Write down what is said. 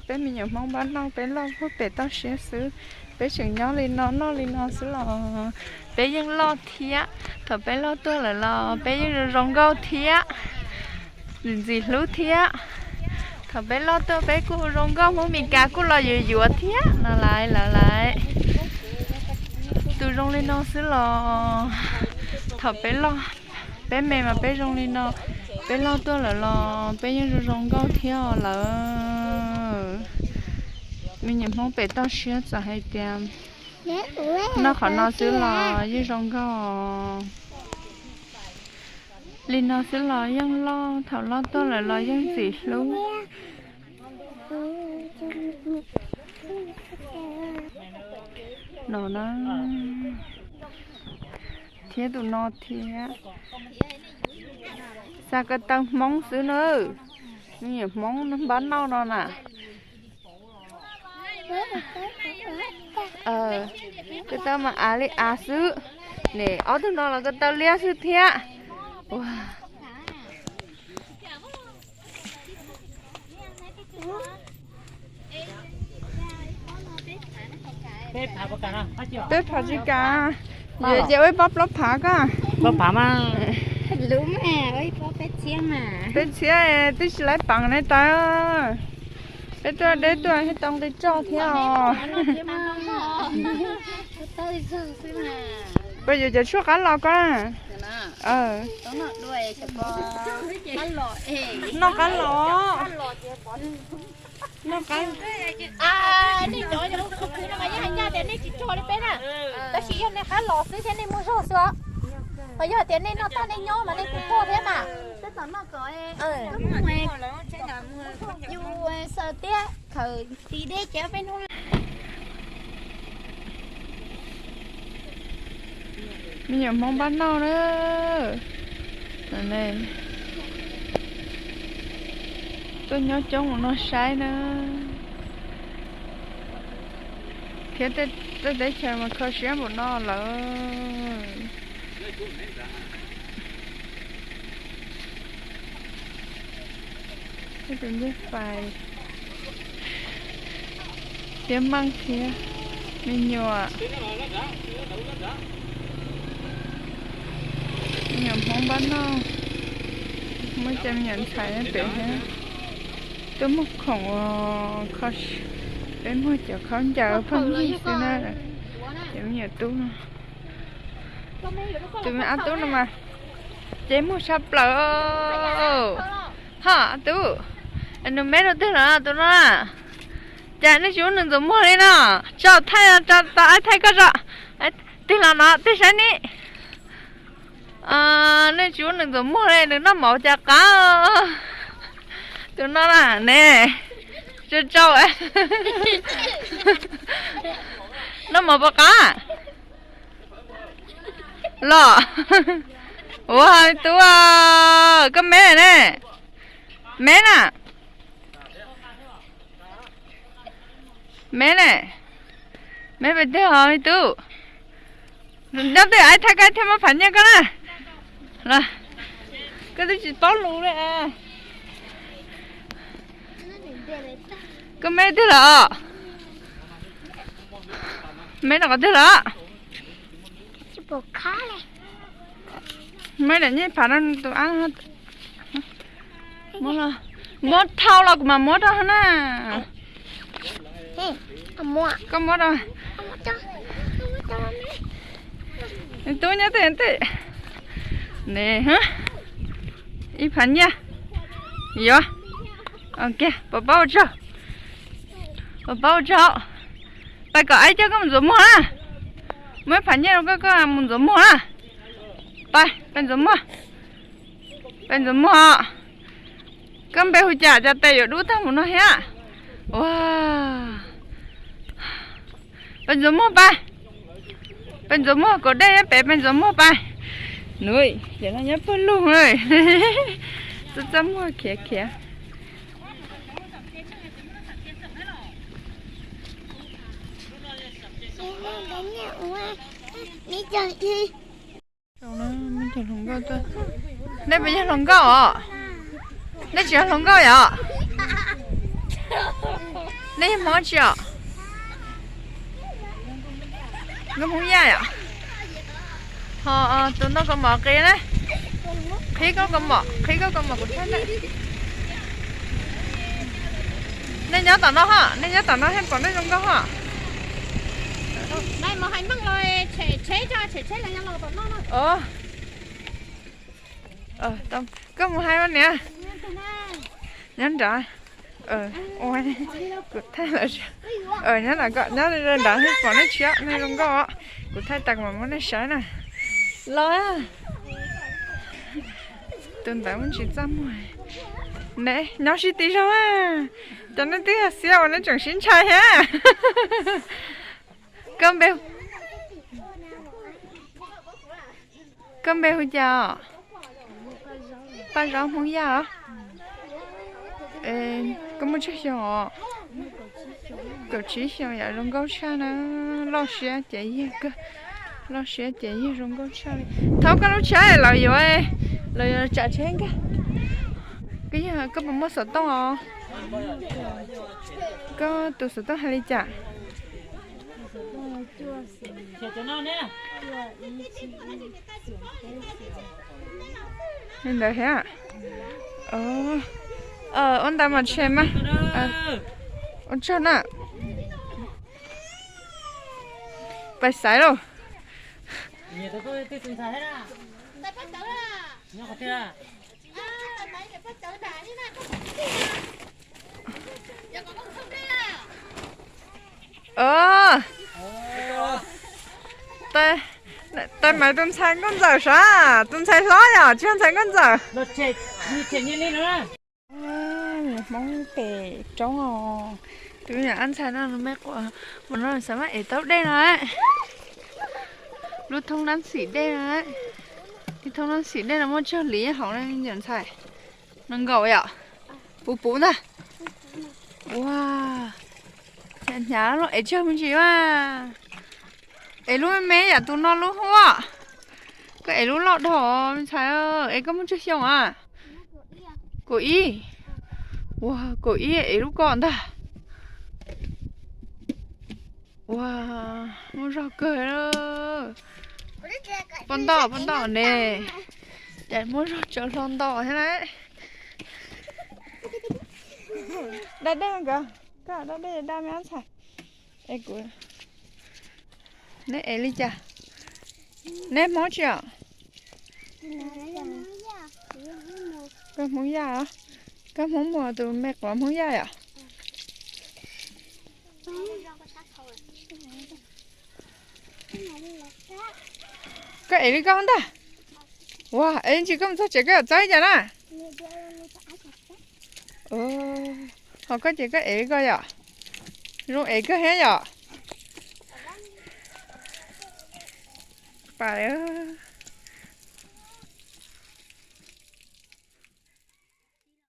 Peb me nyuam Hmoob npab noj peb loj puag pem toj siab xwb. Peb tseem nyob li no noj li no xwb los peb yeej loj thiab. Thaum peb loj tuaj lawm los peb yeej zoo zoo nkauj thiab, ntxim hlub thiab. Thaum peb loj tuaj peb kuj zoo nkauj, Hmoob Mes Kas kuj los yuav yuav thiab no lawm lawv lawv. Tus zoo li no xwb los thaum peb loj, peb me mas peb zoo li no, peb loj tuaj lawm los peb yeej zoo zoo nkauj thiab lawm. Me nyuam Hmoob pem toj siab txawm hais tias noj qhov no xwb los yeej zoo nkauj. Li no xwb los yeej loj, thaum loj tuaj lawm los yeej ntxim hlub. No na, thiab tus no thiab. Xa ko taw Hmoob xwb na. Me nyuam Hmoob npab noj no na. Ko taw mas av li av xwb. Ne ob tug no los ko taw liab xwb thiab. Peb phav tsis kam. Ces ua ib pob plaub phav koj. Peb txhiab twb tsis laib paas ne tas. Peb tuaj deb tuaj thiab tau nqi roj thiab os. Peb yuav cov tshuaj qab los koj. Noj qab los. Noj qab. Nej cov khwv no mas yeej hais ncaj tias nej tsis tso li peb na, tab sis yog nej qab los xwb thiab nej muaj zog xwb os. Ho yog tias nej noj tag nej nyob mas nej kuj tuaj thiab mas. Yus xaws tiab khawm tis deb ces peb hnub. Me nyuam Hmoob npab noj na. Tuaj nyob coob mus no saib na. Thiab tej teb chaws mas kho siab npaum no lawm. Tus ncej fais thiab Meej thiab me nyuam, me nyuam Hmoob npab noj, muaj cov me nyuam ntxhais nyob pem thiab. Tuaj muag khoom, peb muag cov khaub ncaws pheej yig xwb na. Cov me nyuam tub no, tus me ab tub no mas ces muag tshaj plaws. Ho tub, nws me rau twg lawm tus no na? Cas nej tsis muab nws ntxuav muag li no? Tso thaij, tso tau aib thaij koj tso. Tig los no tig saib ni. Nej tsis muab nws ntxuav muag li, nws noj mov cas qab. Tus no na ne, tsau tsau. Noj mov puas qab los? Ua tub, koj me ne? Me na? Me ne? Me pes twg os me tub? Nyob twj ywm aib thaij koj thiaj muab phav nyiaj koj na. Koj twb tsis paub lus li. Koj me twg lawm? Me rau qhov twg lawm? Me daim nyiaj phav no tus ab, muab dhau los kuv mam muab rau na. Koj muab rau. Tub nyob twj ywm, ib phav nyiaj. Yuav, kiag, pab ua tsaug, pab ua tsaug. Pais kom aib coj koj mus ntxuav muag na. Muab ib phav nyiaj rau koj, koj mus ntxuav muag na. Pais, pais ntxuav muag. Pais ntxuav muag. Koj npe hu cas, cas tes yuav dub tag mus no thiab? Ua, pais ntxuav muag pais. Pais ntxuav muag, kaum dej nyob pem, pais ntxuav muag pais. Nws, ces no nyob pawg lug, txaj txaj muag khiav khiav. Nej puas yog hluas nkauj os? Nej tsis yog hluas nkauj yom? Nej yog Hmoob tsi os? Nkauj Hmoob Yaj yom? Ho tus ntoo kaus mom qis na. Qhib koj kaus mom, qhib koj kaus mom kuv thaij na. Nej nyob tom no ho, nej nyob tom no thiaj pom nej zoo nkauj ho. Koj mus hais ua niam. Nyob nrad. Kuv thaij lawm, nyob nrad thiaj pom nej tshiab, nej zoo nkauj. Kuv thaij tas kuv mam muab nej saib na. Los, tus ntawd muaj ntsis txaj muag. Ne, nyob sib tim zog a. Cov nej twb yog xiab uas nej tseem sib ntshai thiab. Koj npe, koj npe hu cas os? Paj Zaub Hmoob Yaj os. Koj muaj tsawg xyoo os? Kaum tsib xyoo yom, zoo nkauj tshaj na. Loj siab ces yog kawg, loj siab ces yog zoo nkauj tshaj li. Thaub koj lub tsheb lawv yuav, lawv yuav tsam tsheb nkag. Koj yog, koj puas muaj xov tooj os? Koj tus xov tooj hais li cas? Li ntawd thiab. Ua ntawd mas tshem mas. Ua tsaug na. Pais xaiv lauj. Tais Maiv tus ntxhais nkauj ntxawm sav, tus ntxhais hlob yom, tsis yog ntxhais nkauj ntxawm. Hmoob pem roob os. Tus me nyuam ntxhais no me quav mas no xav mas ev tau dej no. Lub thoob nab xim dej no, ib thoob nab xim dej no muaj tsawg liv hauv ne nyuam ntxhais. Nees nkaum yom? Puv puv ntag. Ua, hnyav hnyav los ev tsawg me ntsis mas. Ev lub me me yam tus no lub huab. Koj ev lub loj dhau me ntxhais, es koj muaj tsawg xyoo a? Kaum ib. Ua, kaum ib ev lub ko ntag. Ua, muaj zog kawg. Poj ntoj, poj ntoj ne. Cas muaj zog tsaws hlo nto thiab na. Da dej nkawd, koj da dej da me ab ntxhais. Es kuv, neb ev li cas? Neb Hmoob tsi os? Koj Hmoob Yaj os? Koj Hmoob Muas tus me quav Hmoob Yaj yom? Koj ev li koj ntag. Ua, es ntsis koj mus txog tsev koj yuav txawb li cas na? Ho koj ces koj ev li koj yom? Zoo ev kawg thiab yom? Pais.